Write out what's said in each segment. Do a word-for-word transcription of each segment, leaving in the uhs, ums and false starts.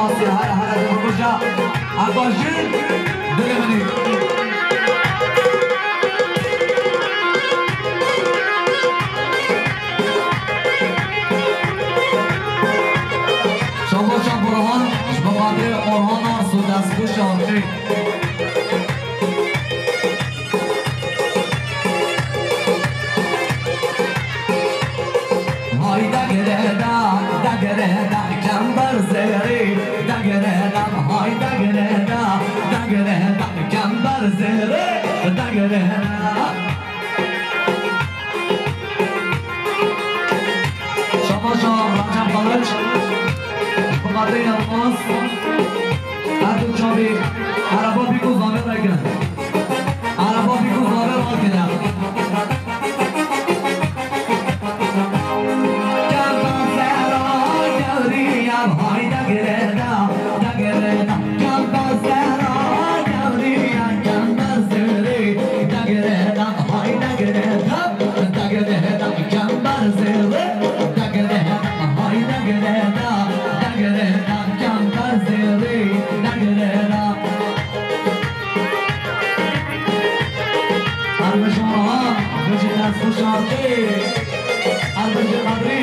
Hera hera dibikuja, Eva jin dilê min î. Şabaşa Burhan, ji bo xatirê Orhan Arsu destxweş e. Hay degre da, degre da, kember zêrê, degre da, hay degre da, degre da, kember zêrê, degre da. Şabaşa Recep Kılıç, Kubatê Yılmaz, her du çavê ereba bîk û zavê vekin. Ereba bîk û zavê vekin. Kempa zera gewrî ya, hay degre da, degre da. Kempa zera gewrî ya, kempa zerê, degre da, hay degre da. Degre da, kempa zerê, degre da, hay degre da. Degre da, kempa zerê, degre da. Ermejora, bijî dest û şatê. Erbijî qedrî.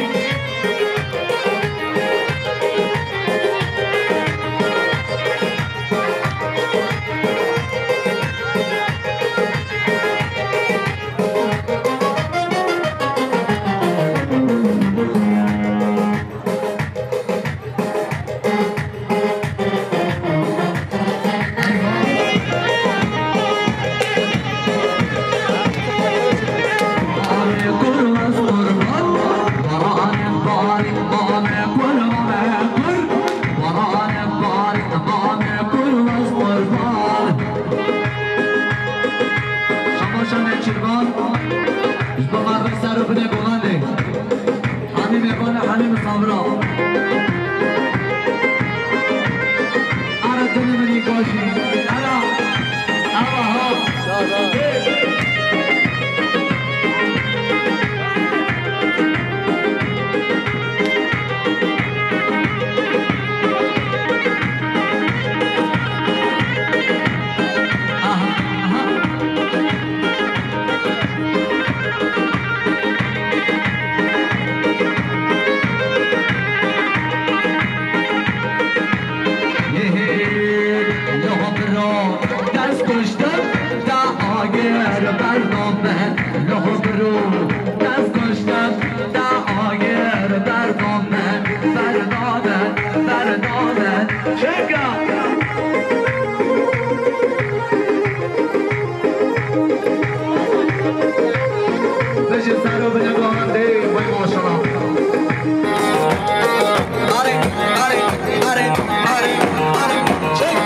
Şabaşa Nêçîrvan, ji bo me rê ser û binê Golandê. Hanî mêvan e, hanî misafira. Ara dilê min î gajî. Ara. Ava ha. Dest kuştin da agir berdom ben. Loho biro, dest kuştin da agir berdom ben. Berdom ben, berdom ben. Çeka! Bijî ser û binê Golandê, vay maşallah. Arê, arê, arê, arê, arê, çek.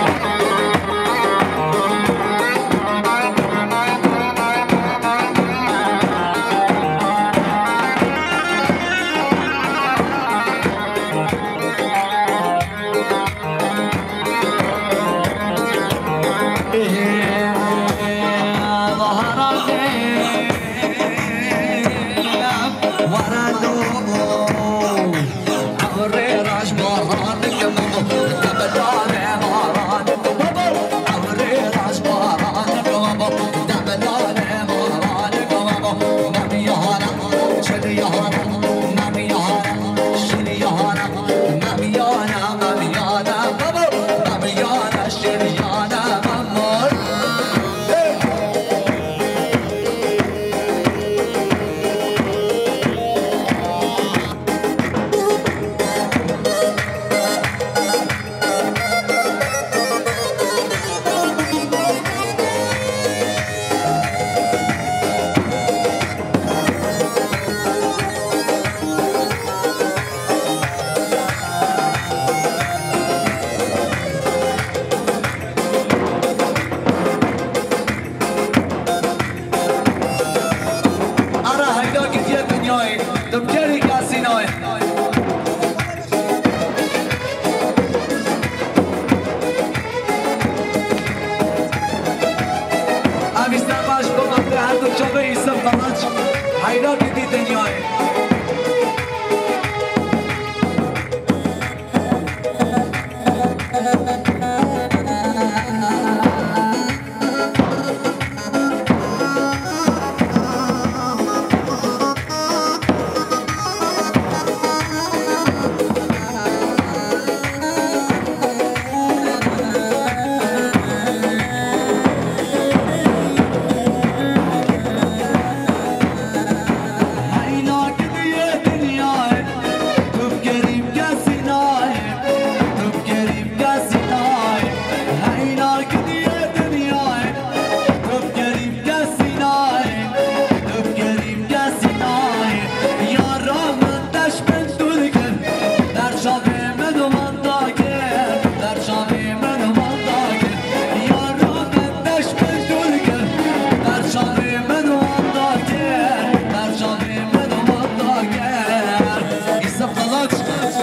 Yusuf Kılıç,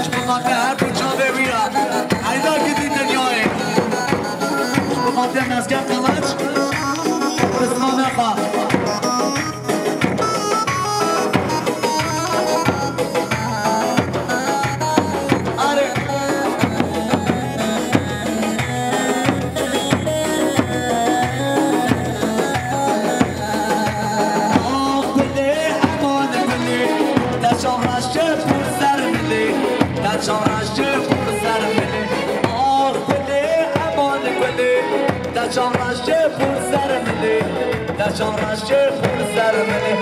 ji bo xatir her du çavê wî ya. Eyda gidî dinyayê. Ji bo xatir Nezgeh Kılıç, Osman Mexa. Are. Ax gulê, eman gulê, te çav reşê pûr ser milê, te çav reşê pûr ser milê. Ax gulê, eman gulê, te çav reşê pûr ser milê, te çav reşê pûr ser milê.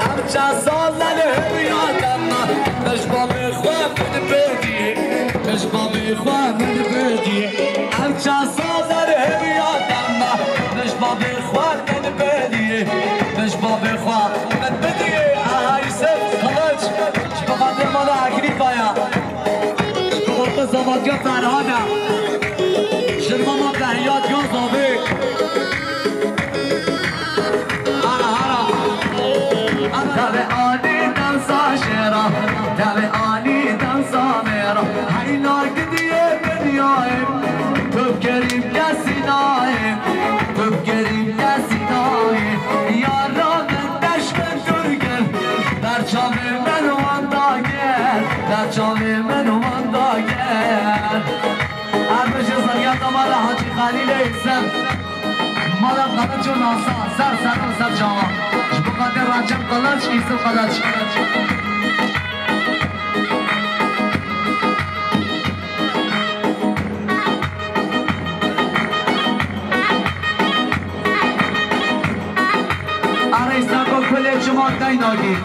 Ev çend sal e li hêviya te me, min ji bavê xwe min bêdiyê, min ji bavê xwe min bêdiyê. Ev çend sal e li hêviya te me, min ji bavê xwe min bêdiyê, min ji bavê xwe min bidiyê. Aha, Yusuf Kılıç, ji bo xatir mala Ekrîkaya. Ji bo xatir Zavatya Ferhana. Şirmama Behyat ya Zavê. Ara, ara. Ara. Tavê anî dansa şêra, tavê anî dansa mêra. Heyla gidiyê dinyayê, tu bi kerîm kesî nayê, tu bi kerîm kesî nayê. Yara min deş min dûr gel, ber çavê min wan dagel, ber çavê min wan dagel. Ev bijî ziryata mala Hacî Xelîlê Îsem. Mala Kılıç û Nasa, ser ser û ser çawa. Ji bo xatir Recep Kılıç, Îsem Kılıç. Arey Sako kulê çima deynagî.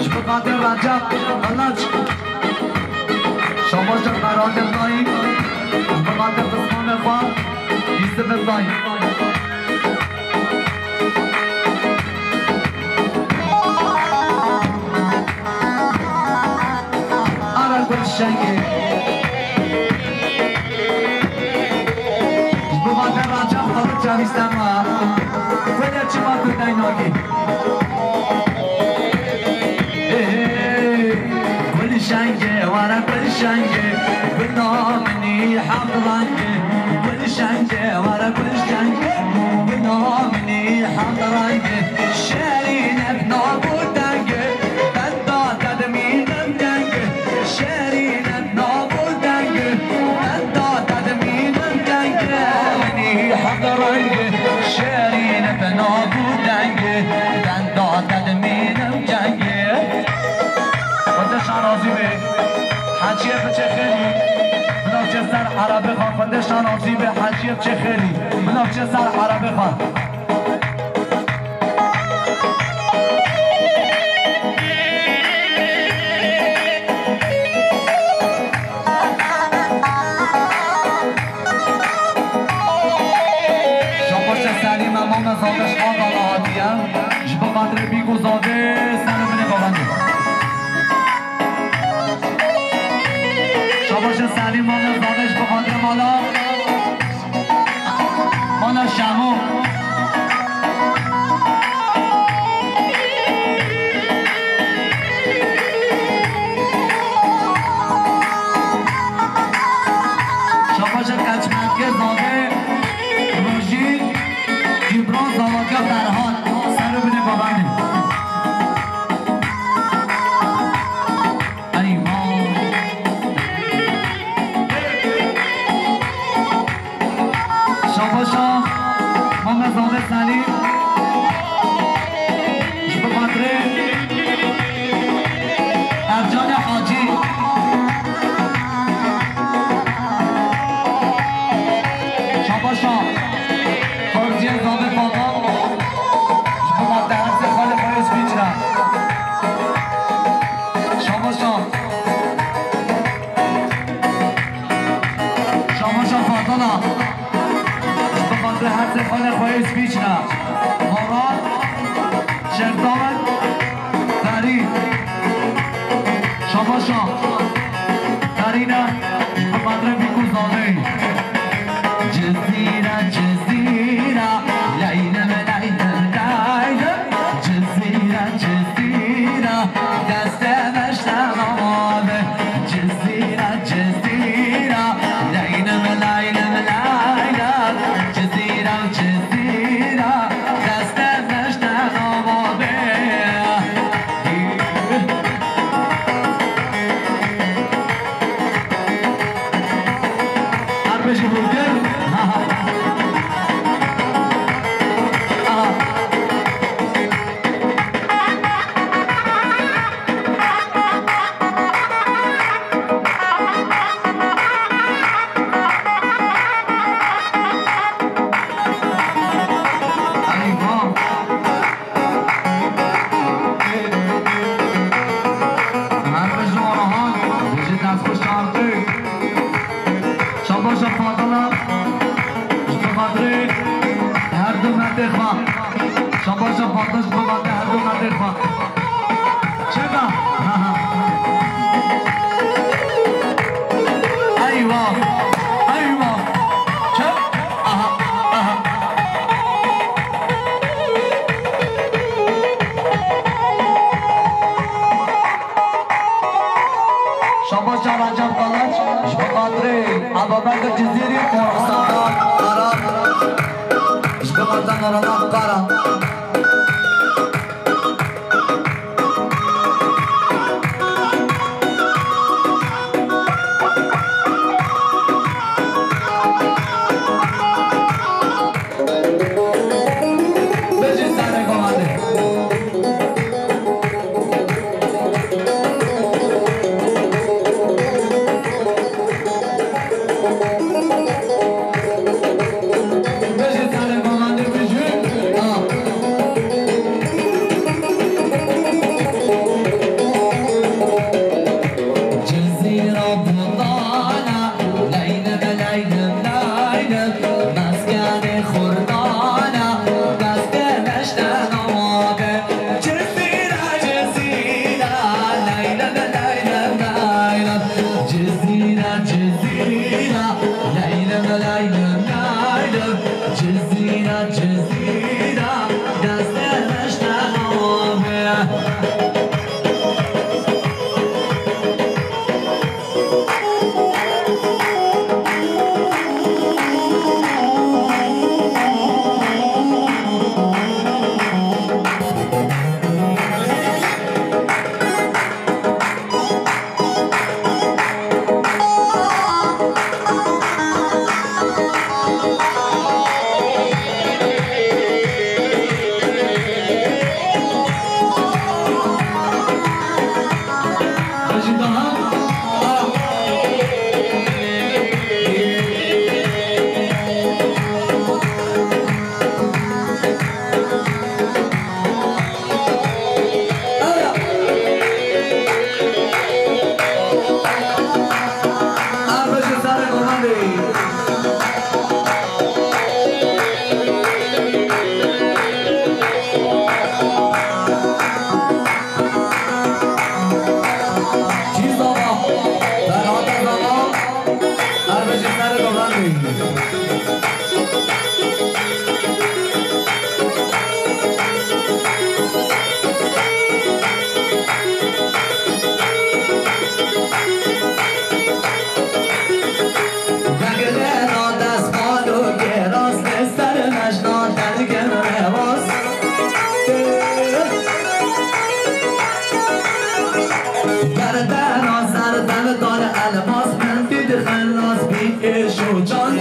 Ji bo xatir Recep Kılıç. Şabaş e Ferhatê Dayî. Ji bo xatir xizmanê xwe Yusufê Dayî. Ara Gulşengê. Ji bo xatir Recep Kılıç çavîste me. Kulê çima tu deynagî. Gulşengê, were Gulşengê, gula minî heft rengê. Gulşengê, were Gulşengê, gula minî heft rengê. Şerîne bi nav û dengê, benda te dimînim dengê. Şerîne bi nav û dengê, benda te dimînim dengê. Minî heft rengê, şerîne bi nav û dengê, benda te dimînim dengê. Xwedê şan razî be. Heciyê biçe xêrî. Bi navçe ser erebê xwe. Xwedê şan razî be. Heciyê biçe xêrî. Bi navçe ser erebê xwe. Şabaşa Selîm, Emam Zadeş, Adana hatiye. Ji bo xatirê bîk û zavê ser û binê bavendê. Şabaşa Selîm, Emam Zadeş, ji bo xatirê mala. Mala Şemo. Şabaşa Keçmekê Zavê, Rojîn, Cîbran, Zavatya Ferhat, ser û binê bavendê. Eyvah. Salî, ji bo xatirê Ercanê Hacî. Şabaşa Fewziye Zavê Fadal, ji bo xatirê her sê xalê xwe yê spîç re. Şabaşa. Şabaşa Fadala. Bi xatirê her sê xalê xwe yê spîç re. Baran, Şevdal, Darîn. Şabaşa Darîne. Bi xatirê Bîk û Zavê. Cizîre, Cizîre, leylim, leylim, leylim. Cizîre, Cizîre, destê meşte namabe. Cizîre, Cizîre, leylim, leylim, leylim. Cizîre, Cizîre, destê meşte namabe. Her bijî hûrgir. Aha. Eyvah. Her bijî Orhan, bijî destxweş artık. Şabaşa Fadala, ji bo xatirê her du merdê xwe. Şabaşa Fadala, ji bo xatirê her du merdê xwe. Çeka? Eywa, eywa. Çek. Aha, aha. Şabaşa Recep Kalaç, ji bo xatirê Ebubekir Cizîrî, Rexsandar Kara, ji bo xatirê Rexsandar Kara. Bijî serê Gohandê. Bijî serê Gohandê, bijî. Ah. Cizîra Botana, leylim, leylim, leylim, meskenê Xurdana, destê meşte namabe. Cizîra, Cizîra, leylim, leylim, leylim, Cizîra, Cizîra, leylim, leylim, leylim, Cizîra, Cizîra, destê meşte namabe. Her bijî serê Gohandê. Vegirina destvan û giras, li ser mejna dergin rewaz. Berdena zer, berdana elmas, min dî dixin nas bî êş û can.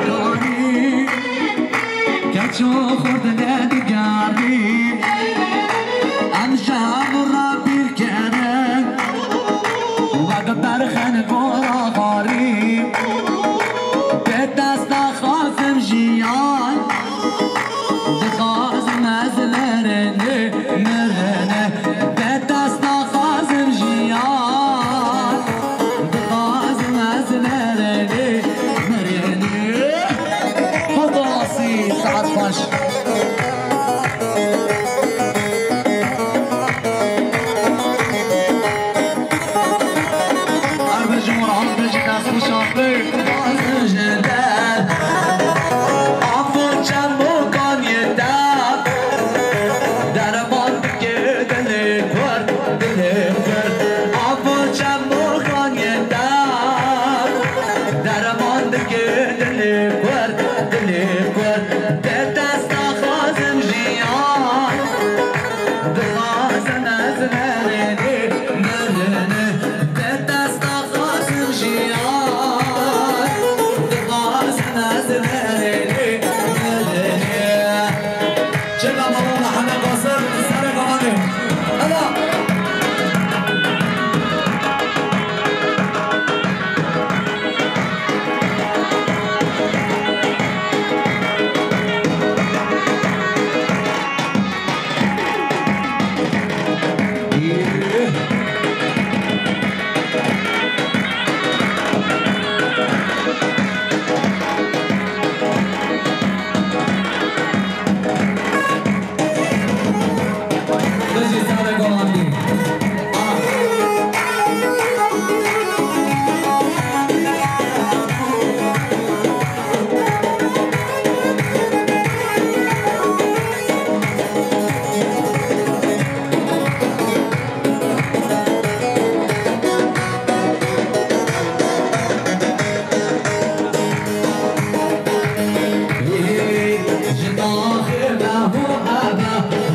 Karî, keço xwe dile digerî, em ji hev re bîr kirin, wek berxên gora xwarî. Te dest daxwazim jiyan, dixwazim ez mirinê, mirinê. Te dest daxwazim jiyan, dixwazim ez mirinê, mirinê. Xwe rastî saet xweş. Her bijim û rahat bijî dest û şaxê. Dixwazim ji te, afo çemokan yê te, derman dike dilê kurd, dilê kurd. Afo çemokan yê te, derman dike dilê kurd, dilê kurd. Te dest daxwazim jiyan, dixwazim ez mirinê, mirinê. Te dest daxwazim jiyan, dixwazim ez mirinê, mirinê. Çeka Mala Mihemed Qasir, serê kalanê. Hela. Ji taxê me hû eve,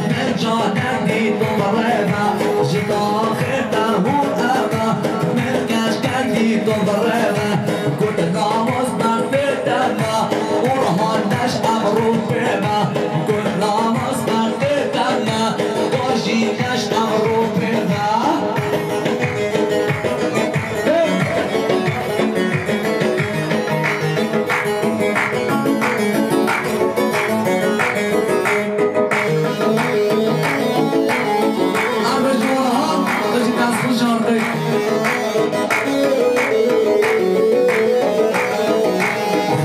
min ca nedî to reve. Ji taxê me hû eve, min keşkendî to reve. Got namaz berdê te me, Orhan neş em rû pê me. Got namaz berdê te me, Gajî neş em rû pê me.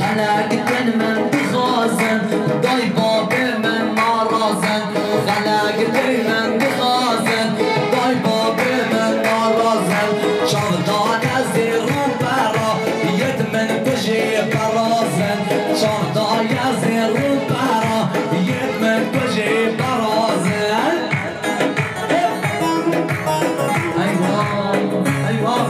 Xelek din min dixwazin, day babê min narazin. Xelek din min dixwazin, day babê min narazin. Çav dane zêr û pera, yêt min bijê perazin. Çav daye zêr û pera, yêt min bijê perazin. Eyvah, eyvah.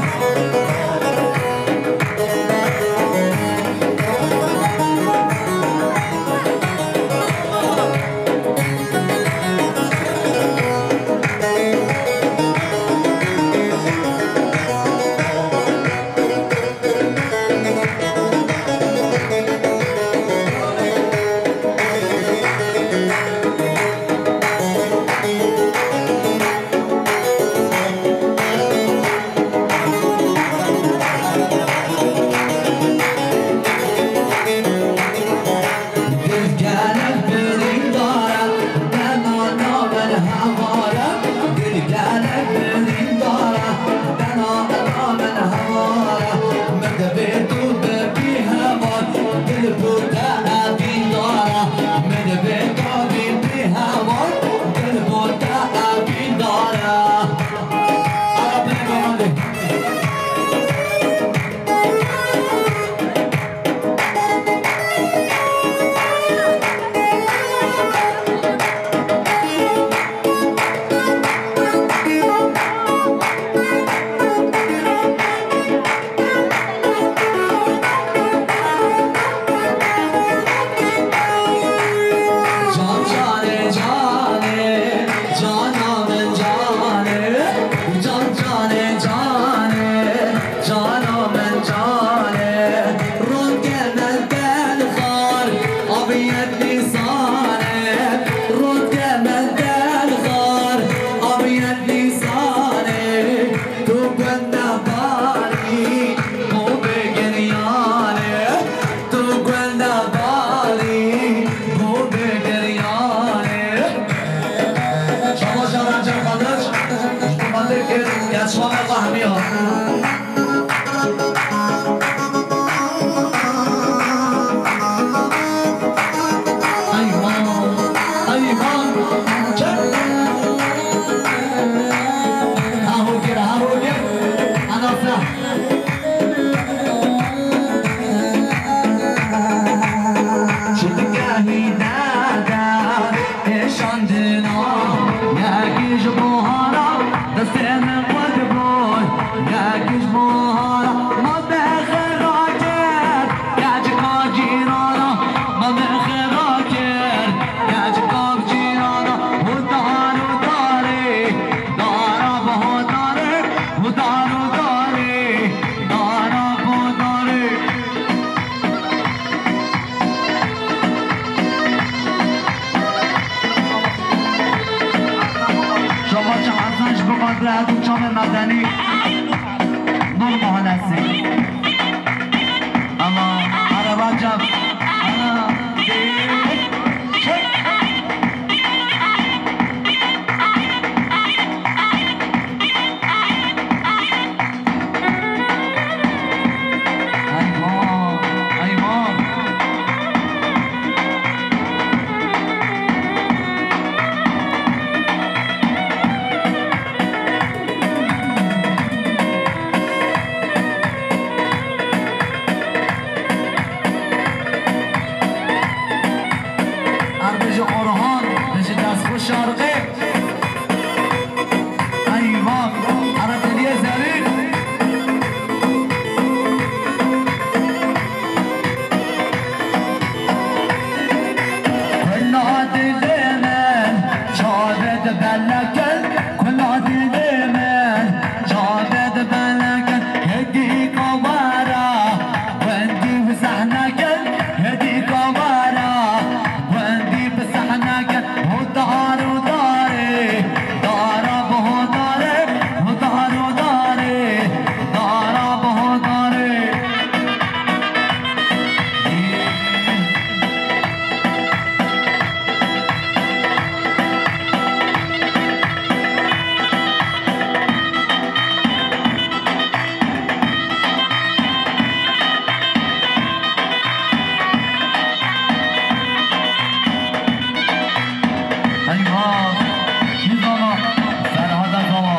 Çi digehî derdar êşandina, yekî ji buhara destê min qut bû, yekî ji buhara ma te xira kir, keçika cîrana ma min xira kir, keçika cîrana û dar û darê, dara bi darê û dar û darê. Dara bo darê. Şama çi hezin ji bo qadre edu çamê medenî. Nur Mahallesi. Ama araba cam. Ana. Eyvah, eyvah. Erbêje Orhan, bêje dest xweş şarqê. Eyvah, Erebeliyê zerî. Kula dilê min, çavê dibeleke, kula dilê min, çavê dibeleke, hêdî kamera, gundî bi sehne kin, hêdî kamera, gundî bi sehne kin, û dar û darê, dara bi darê, û dar û darê, dara bi darê. Eyvah! Nizama Ferhada Zama.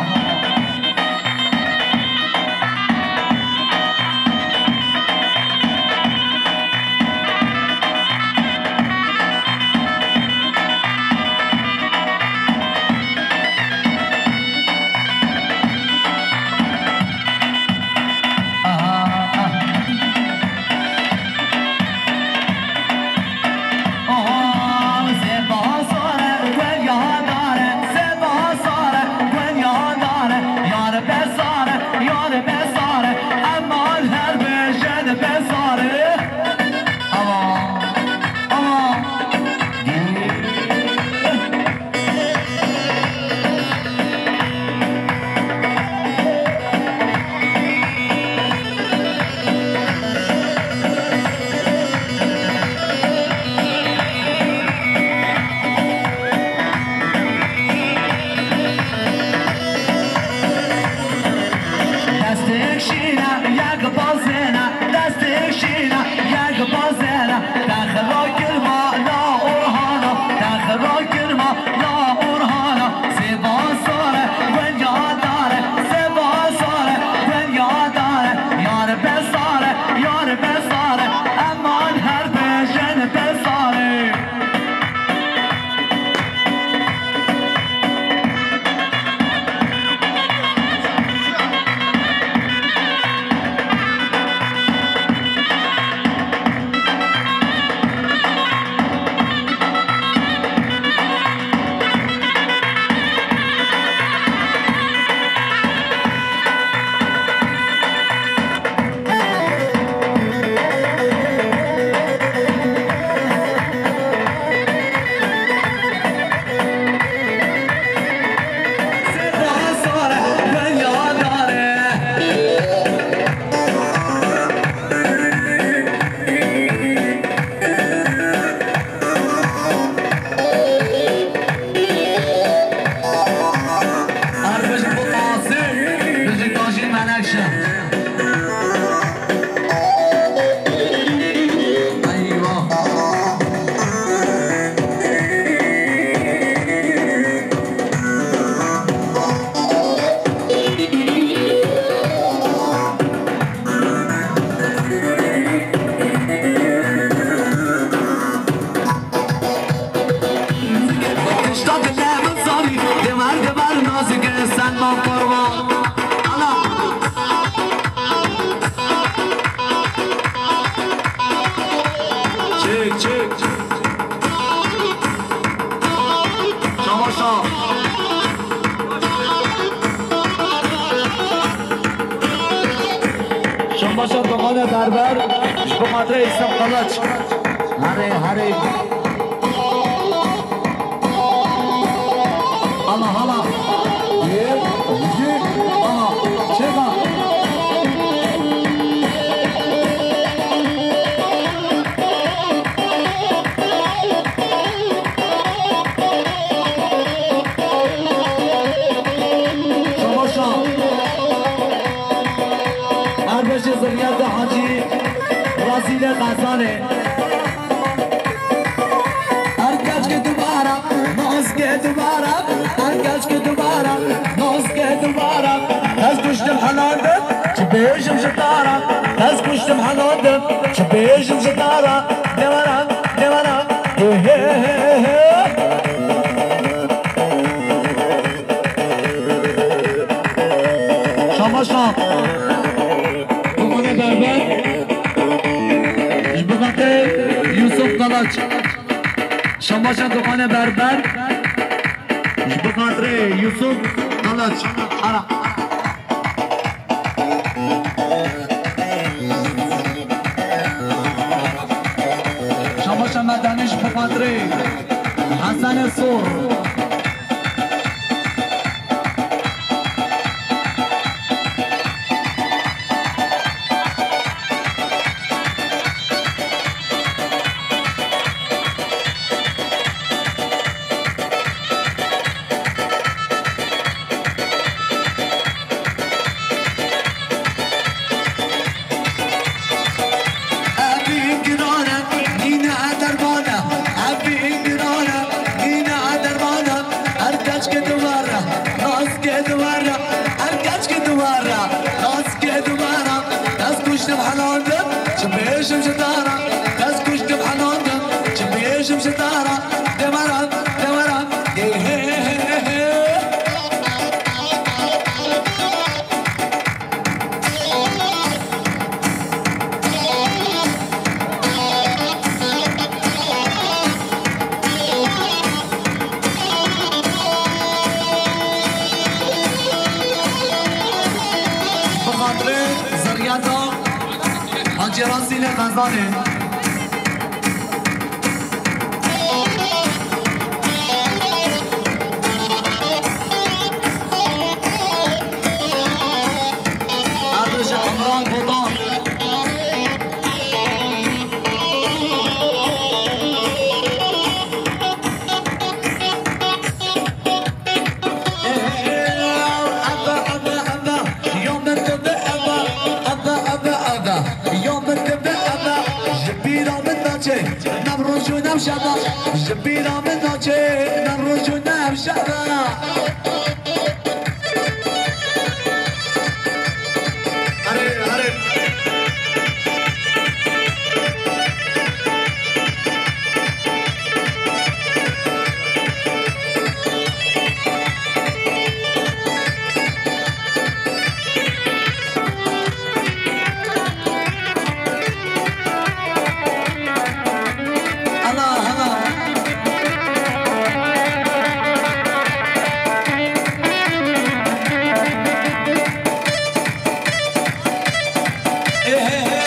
Destê şîne, yek bazêne, destê şîne, yek bazêne. Te xira kirma la Orhana, te xira kirma la Orhana. Seba sare, wenya dare, seba sare, wenya dare. Yar besare, yar besare, eman her bejen besare. Her bijî Qutazî, bijî Tajî Menekşe. Eyvah. Şamaşa Doxanê Berber, ji bo xatirê Yusuf Kılıç. Herê, herê. Hala, hala. Yê, yê, hala. Çeka. Şamaşa. Her beşê ziriyete Hacî Razîlê Qezanê. Her keç ki dubara, nas ke dubara, her keç ki dubara, nas ke dubara. Ez kuştim helandim, çi bêjim ji te re. Ez kuştim helandim, çi bêjim ji te re. Devara, devara, he, he, he, he, he. Şamaşa. Doxanê Berber. Ji bo xatirê Yusuf Kılıç. Şamaşa Doxanê Berber. Ji bo xatirê Yusuf Kılıç. Ara. Şamaşa Medenî ji bo xatirê Hesenê Sor. Evîn girane, nîne dermane. Evîn girane, nîne dermane. Her keç ke duvara, nas ke duvara. Her keç ke duvara, nas ke duvara. Ez kuştim helandim, çi bêjim ji te re. Ez kuştim helandim, çi bêjim ji te re. Devara, devara, he, he, he, he. Bi xatirê zerriyeta Hacî Rasîlê Qezanê. Erdê ji Emran Botan. Ji bîra min naçe, nav roj û nav şeva. Ji bîra min naçe, nav roj û nav şeva. Erê, erê. Hela, hela. Ê, hê, hê,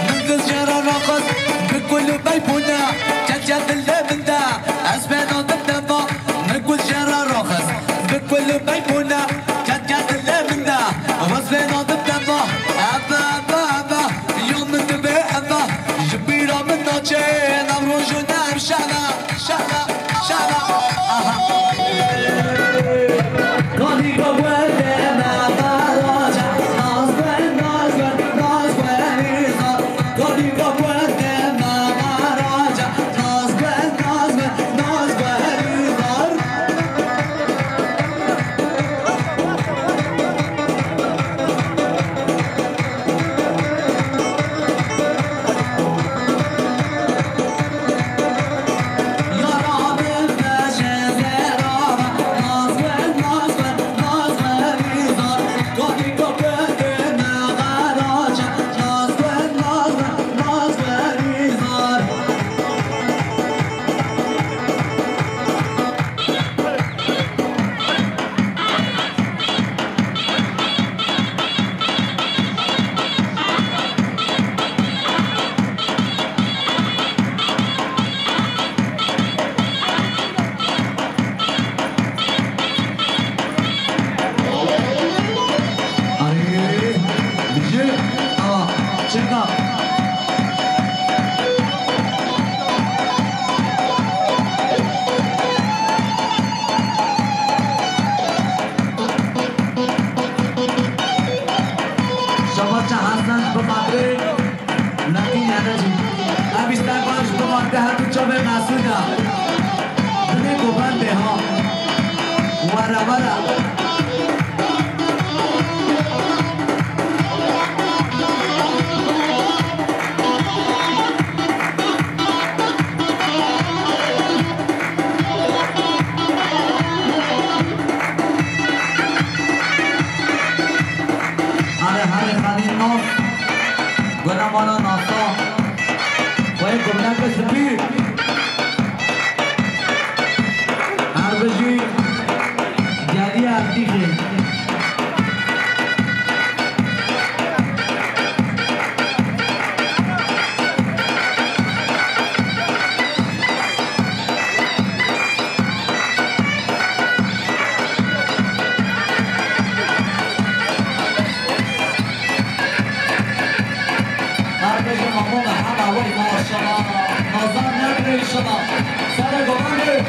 min dizgera raxist, bi gul û beybûne, çeçe dilê min de, ez fena dim dema, min gul jera raxist, bi gul û beybûne, çeçe dilê min de, ez fena dim dema, ebe, ebe, ebe, ya min dibe ebe, ji bîra min naçe, nav roj û nav şeva. Şeva, şeva, aha. Kadî ka werde me baraca, naz ben, naz ben, naz ben, naz. Kadî ka werde me baraca, naz ben, naz ben, naz ben, naz. Çabaça Hasan bi Madrid, Metin Yanıcı. Em îşte baş bi Madrid her du çavê Mesûda. Dilê govendê ha. Were were. Hare hare xanî nas, guna mala nasa. Wê gumneke spî. Her bijî geliya Erdîxê. Kardeşim, Apo Mehmet Awey, maşallah. Nazar nedir inşallah. Sana dolandı.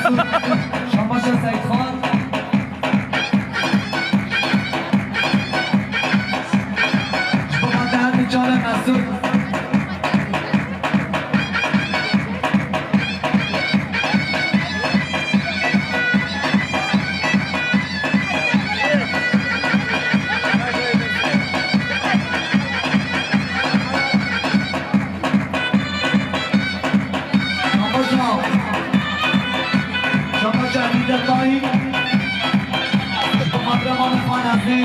Şabaşa Seyîdxan. Ji bo Fatih Hemî Çare Mesûd. Şabaşa. Şabaşa Emîr Detayî. Ji bo xatirê mamê xwe Nezî.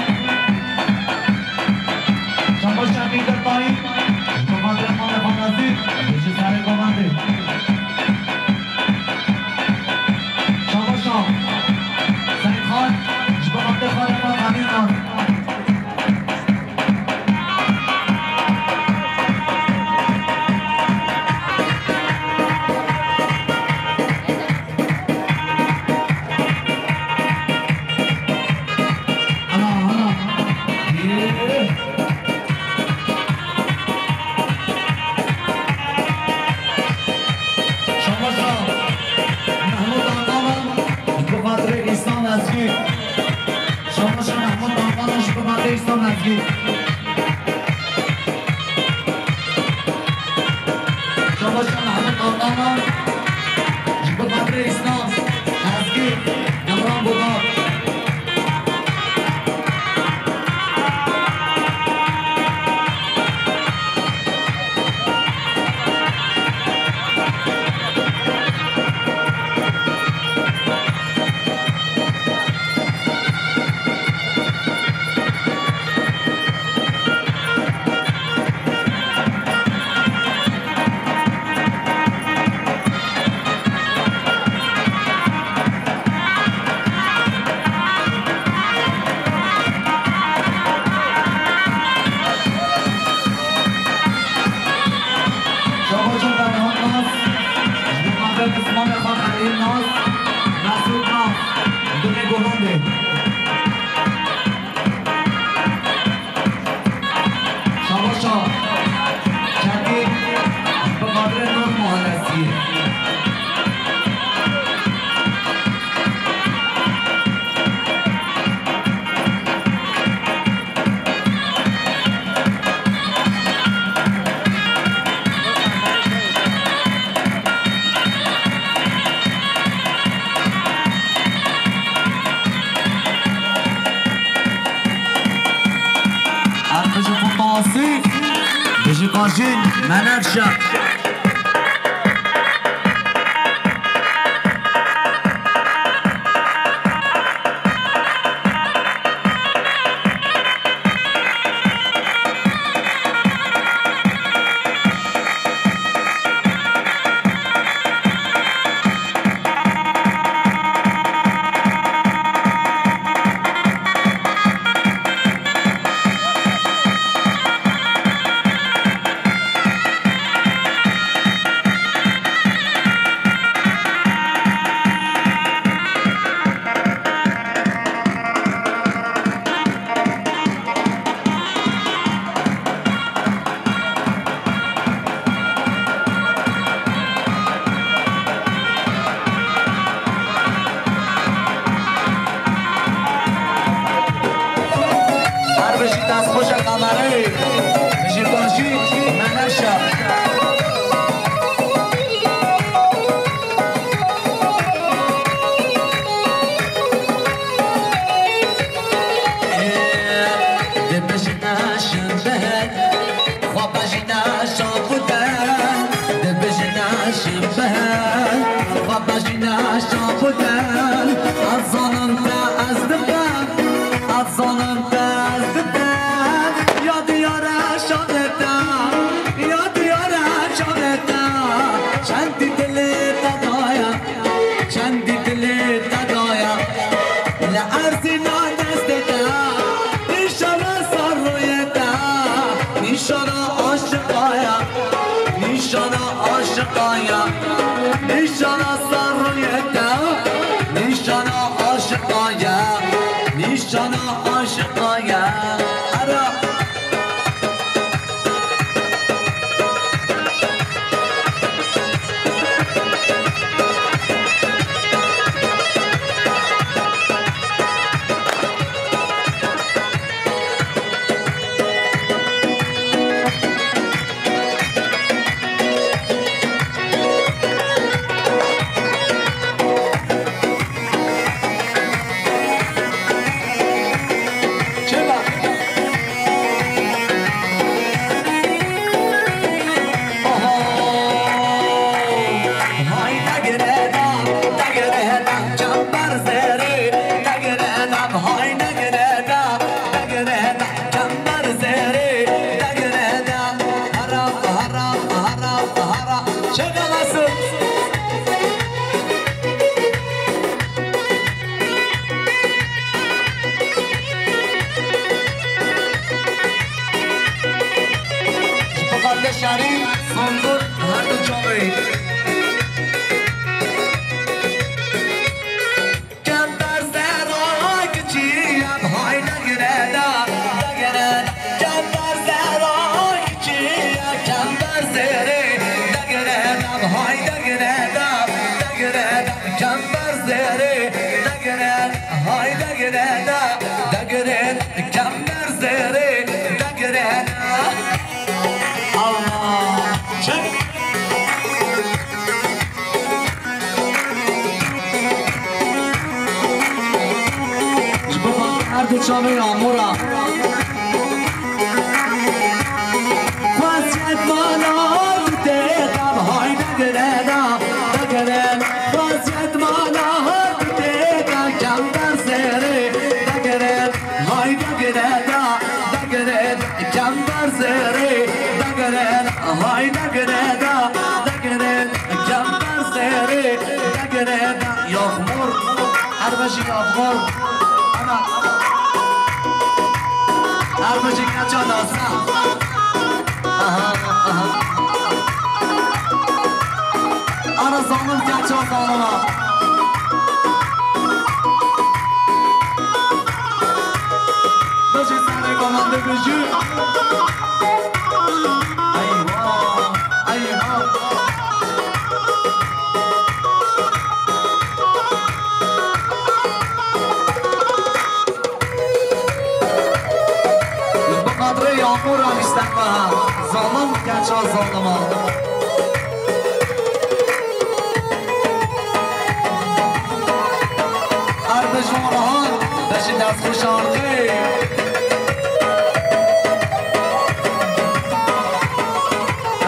Şabaşa Emîr Detayî. Ji bo xatirê mamê xwe Nezî. Ji serê govendê. Şabaşa Seyîdxan. Ji bo xatirê xwe Xelîl Nas. Ana, ana. Yee. Şabaşa Mehmûd Andalan, bi xatirê Îslam Ezgî. Şabaşa Mehmûd Andalan, ji bi xatirê Îslam Ezgî. Şabaşa Mehmûd Andalan, ji bi xatirê Îslam Ezgî, Emran Budar. Şabaşa Ferhan Nas, ji bo xatirê pismamê xwe Xelîl Nas, Mesûd Nas, Dunê Guhundê. Şabaşa Çekî, bi xatirê Nur Mahallesiyê. Arpejî Qurtasî, Bijî Qajîn, Menevşe. Her bijî destxweşe kamerayê, bijî bajî, Menevşe. Dibijne şinde, xwe bejîne şabûde. Dibijne şinde, xwe bejîne şabûde. Ez zanim te ez dibim, ez zanim te ez dibim. Ya diyare şadete, ya diyare şadete. Çendî dilê te daye. Çendî dilê te daye, li erzîna destê te, nîşana serroyê te, nîşana aşiqa ye. Şerîf, Sungur, her du çavê. Kember zera kiçî, em hay degre da, degre da. Kember zera kiçî, kember zerê, degre da, hay degre da, degre da. Kember zerê, degre da, hay degre da, degre da. Kember zerê, degre da. Allah. Çek. Ji bo her du çavê Amora. Xweziyet mala dide, dam hay degre da, degre. Xweziyet mala dide, da kember zerê, degre. Hay degre da, degre, kember zerê, degre, hay degre da, degre, kember zerê, degre da. Yaxmor, her bijî Yaxmor. Ana, her bijî keça nasa. Aha, aha. Ana zalim keça zalima. Bijî serê komandê bijî. Eyvah, eyvah. Bi qadrê Yağmur Alîştenme, zalim keça zalima. Her bijî rahat, beşî dest xweş arxê.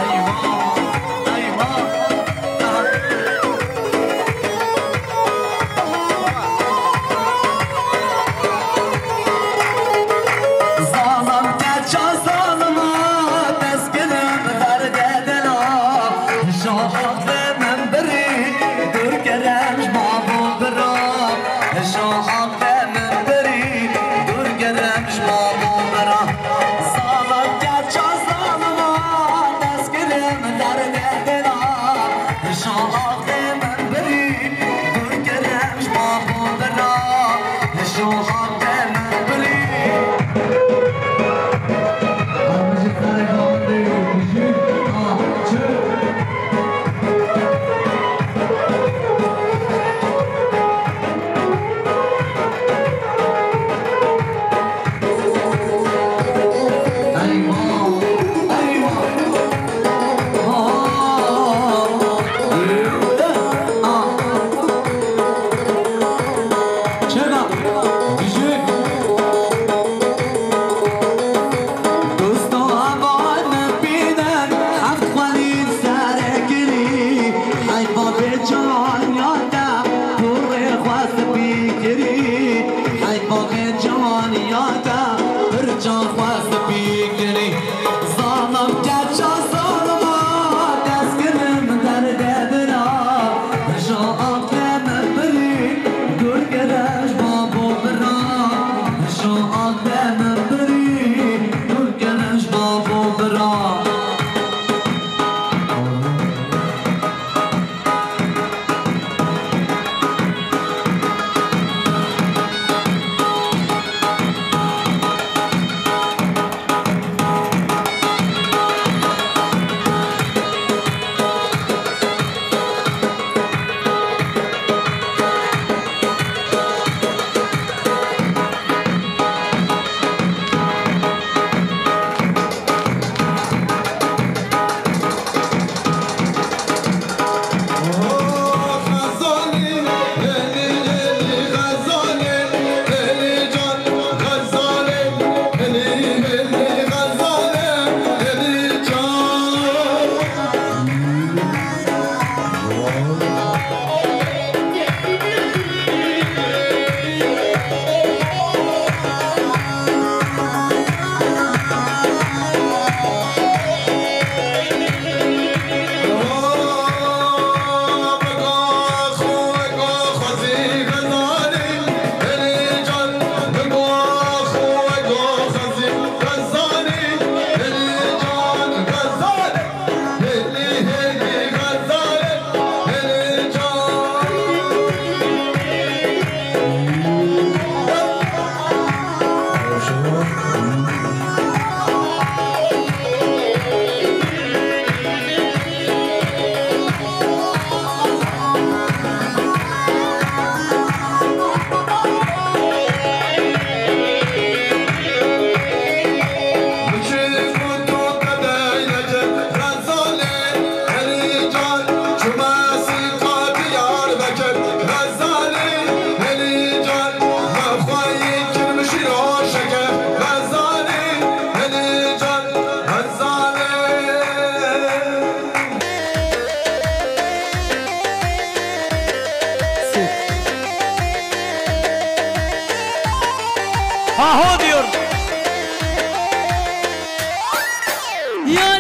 Eyvah, eyvah. Zalim keça zalima, destkirin berde dela. Hişo axle min birî, dûr kerem ji bavo bira. Hişo axle min birî, dûr kerem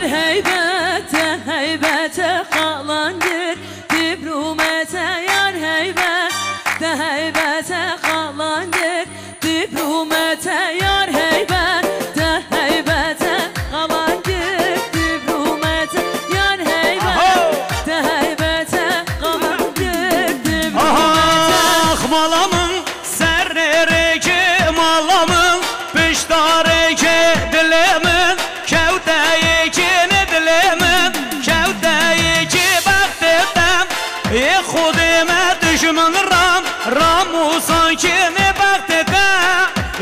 Heybete, heybete qalangir, dibrûmete yar heybete, heybete qalangir, dibrûmete yar heybete, heybete qalangir, dibrûmete yar heybete, heybete qalangir, dibrûmete. Ax mala min, serê rêkê mala min, pişta rêkê dilê min, kewte yekê ne dilê min, kewte yekê bextê te. Yê Xwedê me dijmin ram, ram û sankê ne bextê te.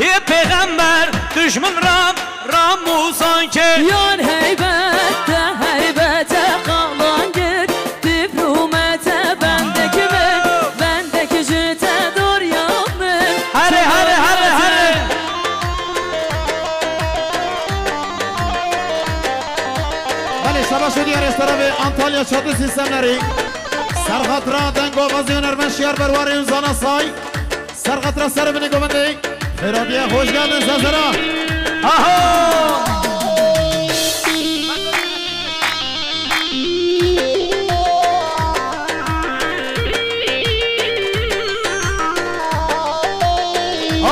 Yê pêxember dijmin ram, ram û sankê. Yar heybete, heybete qalangir, dibrûmete bendek min, bendek ji te dor ya min. Herê, herê, herê, herê. Belê, şabaş û diyarê seravê Antalya Çatı Sistemerî. Serxatira dengobazê hunermend Şiyar Berwarê û Zana Say. Serxatira serê min ê govendê. Xêratiye, hoş geldin Zezera. Aho!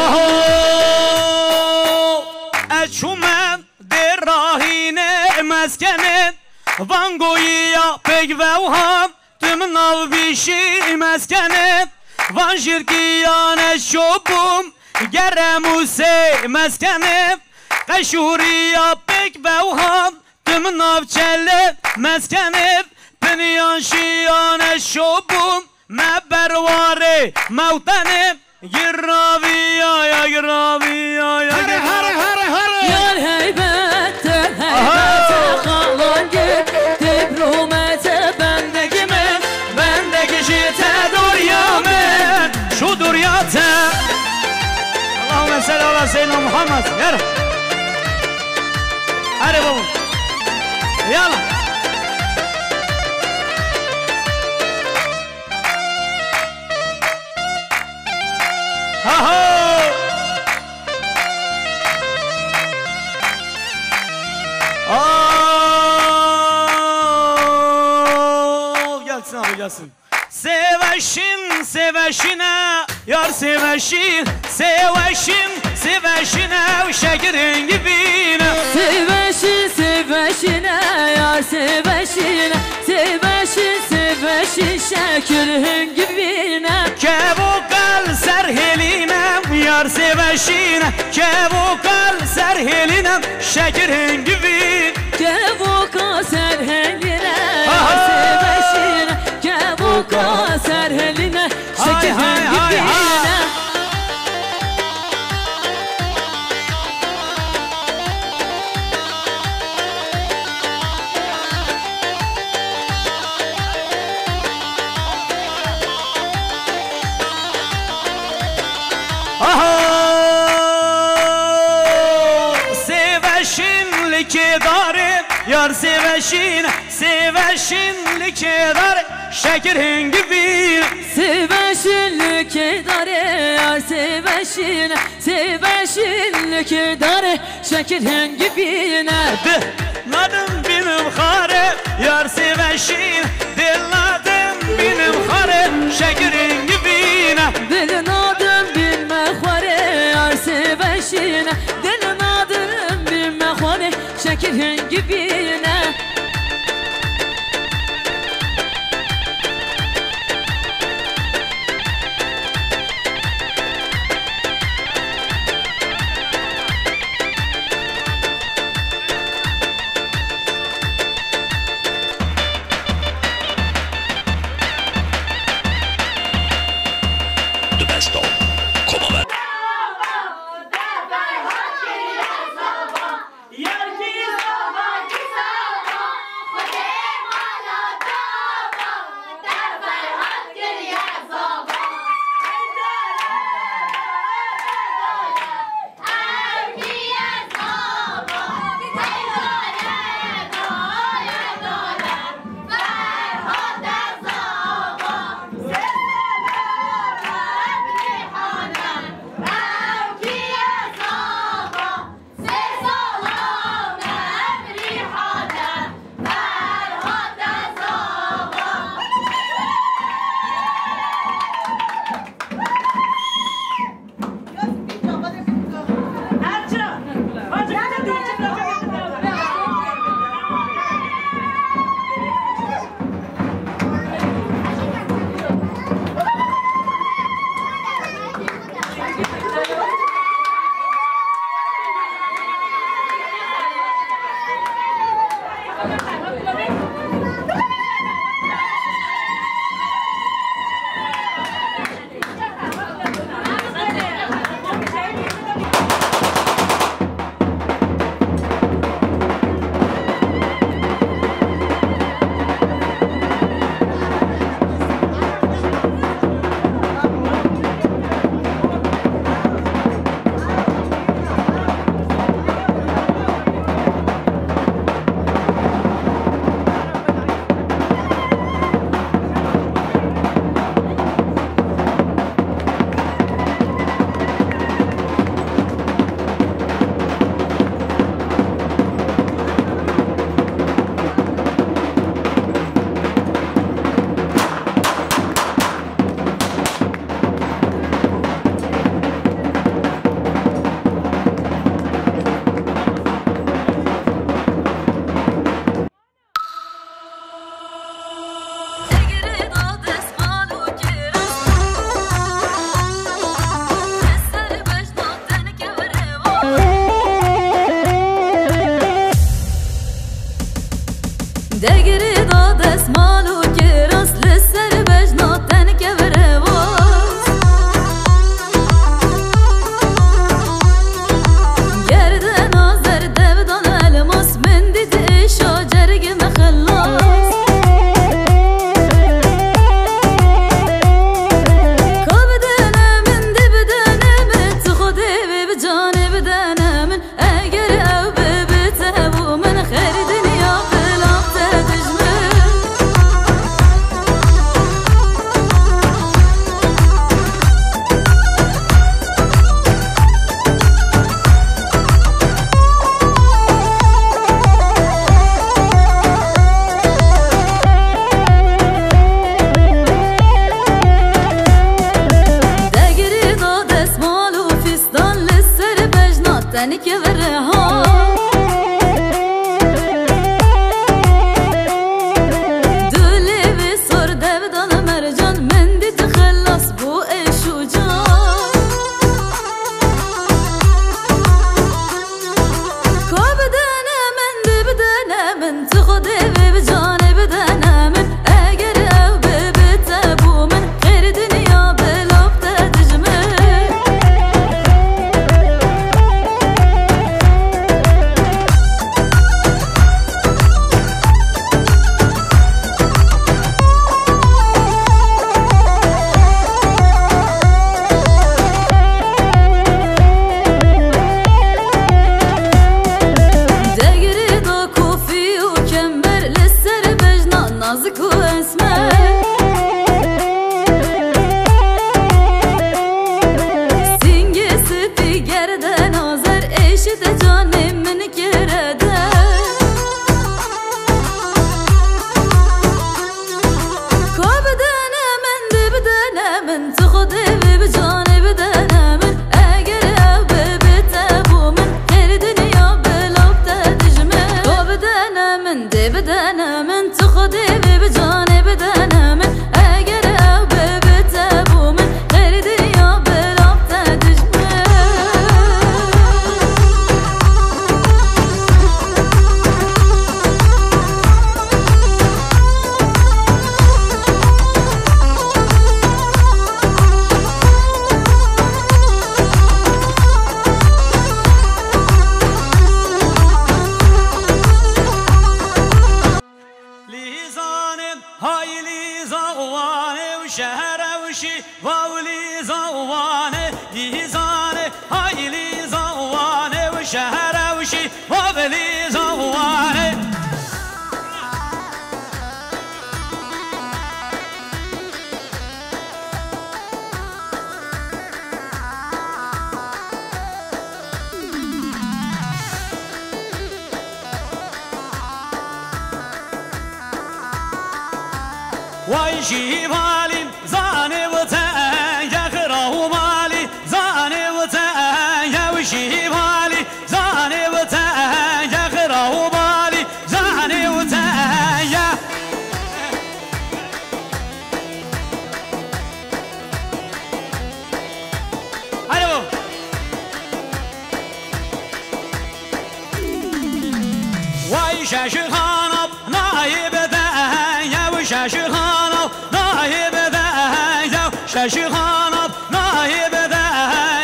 Aho! Ez çûme dê rahîne meskenê, van goyî ya pêk vewhan. Tu min nav bîşî meskenê, van jîrkiyan ez şo bûm, gerem û sê meskenê, qeşûriya pêk vewhan. Tu min nav çele meskenê, pinyan şiyan ez şo bûm, me berwarê mewtenê. Giraviya ya, giraviya ya, here, here, here, here. Yar heybete, heybete qalangir, dibrûmete bendek min, bendek ji te dor ya min, şu dor ya te. Allahümme salli ala seyyidina Muhammed. Yürü. Hadi baba. Yala. Ha ha! Aa! Gelsin abi, gelsin. Sêveşîn, sêveşîne, yar sêveşîn, sêveşîn, sêveşîne, şekir hingivîne. Sêveşîn, sêveşîne, yar sêveşîne, sêveşîn, sêveşîn, şekir hingivîne. Kevo kal ser hêlîne, yar sêveşîne, kevo kal ser hêlîne, şekir hingivîn. Kevoka ser hêlîne, aha! Yar sêveşîne, kevoka ser hêlîne, hay, şekil hay, hay, hay, hêlîne. Aha! Sêveşîn li kêdarê, yar sêveşîn, sêveşîn li kêdarê, şekir hingivîn. Sêveşîn li kêdarê, yar sêveşîn, sêveşîn li kêdarê, şekir hingivîne. Dil nadim bînim xare, yar sêveşîn. Dil nadim bînim xare, şekir hingivîne. Dil nadim bînme xare, yar sêveşîne. Dil nadim bînme xare, şekir hingivîne. Di besta koma me. Degirê da destmal û kiras li ser bejna tenke virevas. Gerdena zer devdan elmas, min dît êşa cerg me xelas. Ka bidene min, dê bidene min, tu Xwedê wê bi canê bidene min. Eger ew bibe te bo min, xêr dinya bila te dijmin. Degirê da destmal û fîs dan li ser bejna tenike vire ha. Du lêvê sor devdan mercan, min dît xelas bû êş û can. Ka bidene min, dê bidene min, tu Xwedê wê bi canê bidene min. Eger ew bibe te bo min, xêr dinya bila te dijmin. Degirê da kofî û kember, li ser bejna nazik û esmer. Sîngê spî, gerdena zer, êşî te canê min kire der. Ka bidene min, dê bidene min, tu Xwedê wê bi canê bidene min. Eger ew bibe te bo min, xêr dinya bila te dijmin. Ka bidene min, dê bidene min, tu Xwedê wê bi canê bidene min. Eger ew bibe te bo min, xêr dinya bila te dijmin. Lîzanê, hay Lîza û Wanê û şehre û şî, va û Lîza û Wanê, Lîzanê, hay Lîza û Wanê û şehre û şî, va bi Lîza û Wanê. Way şîvalî, zanê û te enge xira û malî, zanê û te enge û şîvalî, zanê û te enge xira û malî, zanê û te enge. Alo. Way şaşixana Şeşixana nayê bide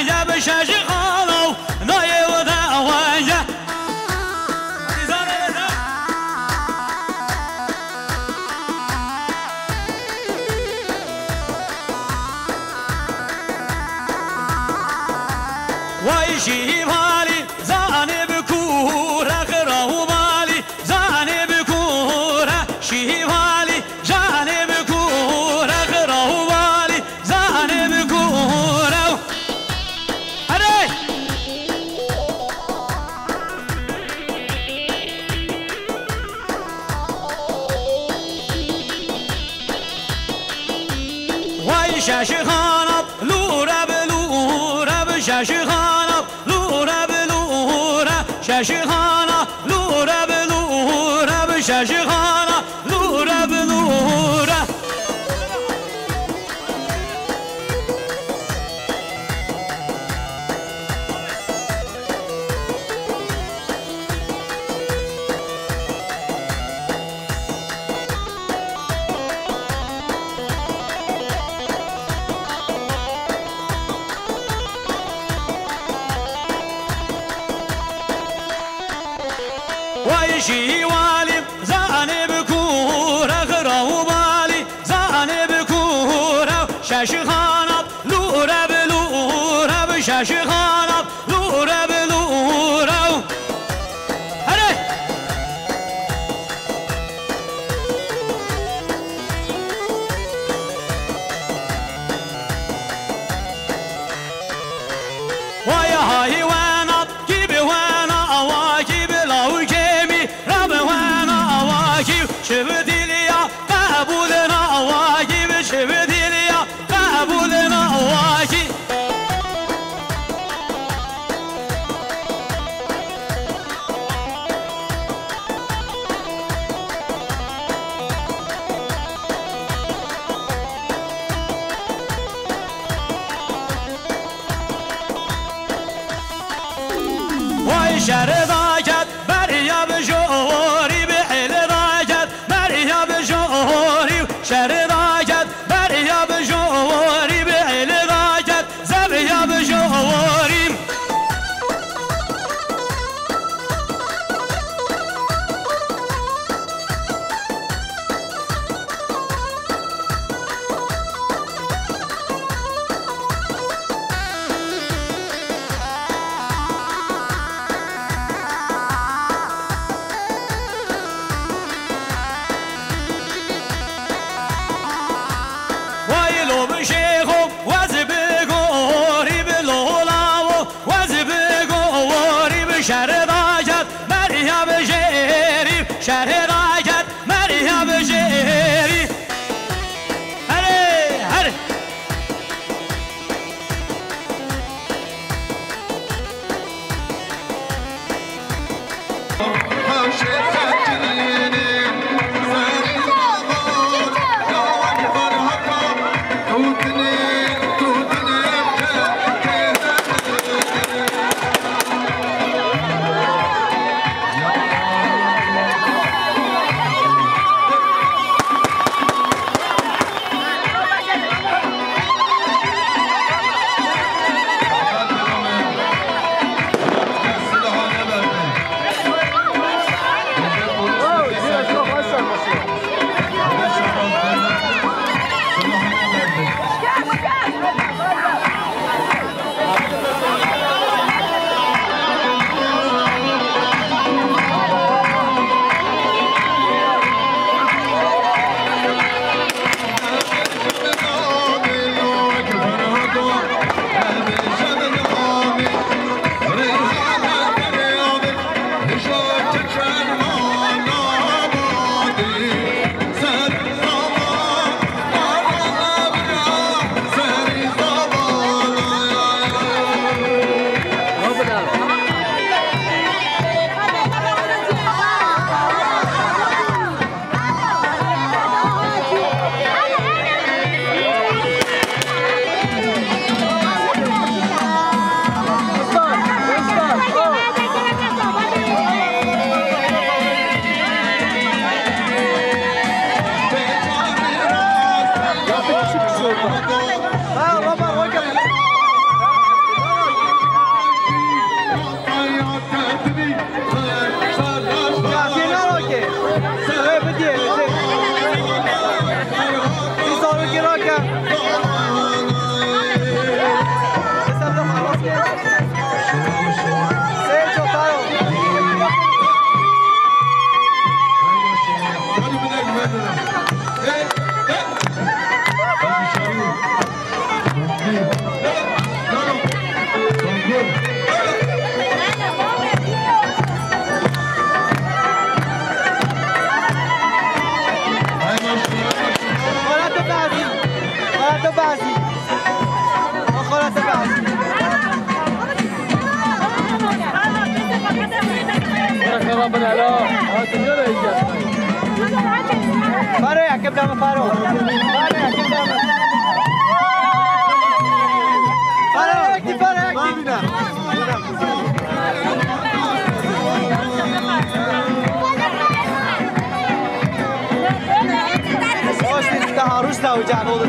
ye, bi şeşixana nayê bide ye. Vay şîvalî, zanê bi kûre xira û balî, zanê bi kûre şîvalî, zanê bi kûre xira û balî, zanê bi kûre. Erê! Vay şeşixana, lûre bi lûre bi şeşixana, lûre bi lûre, şeşixana, lûre bi lûre bi şeşixana, lûre bi lûre. Vay şîvalî, zanê Wê bidiyê, wê. Î zarokî rake. Hesab da xelas ke. Sê çotaro. Xora tu bazî. Xora tu bazî. Xora tu bazî. Faro, Yakup dame Faro. Faro, Yakup dame. Faro, Yakup, Faro, Yakup. Hoş, daha Rus da hocam oldu.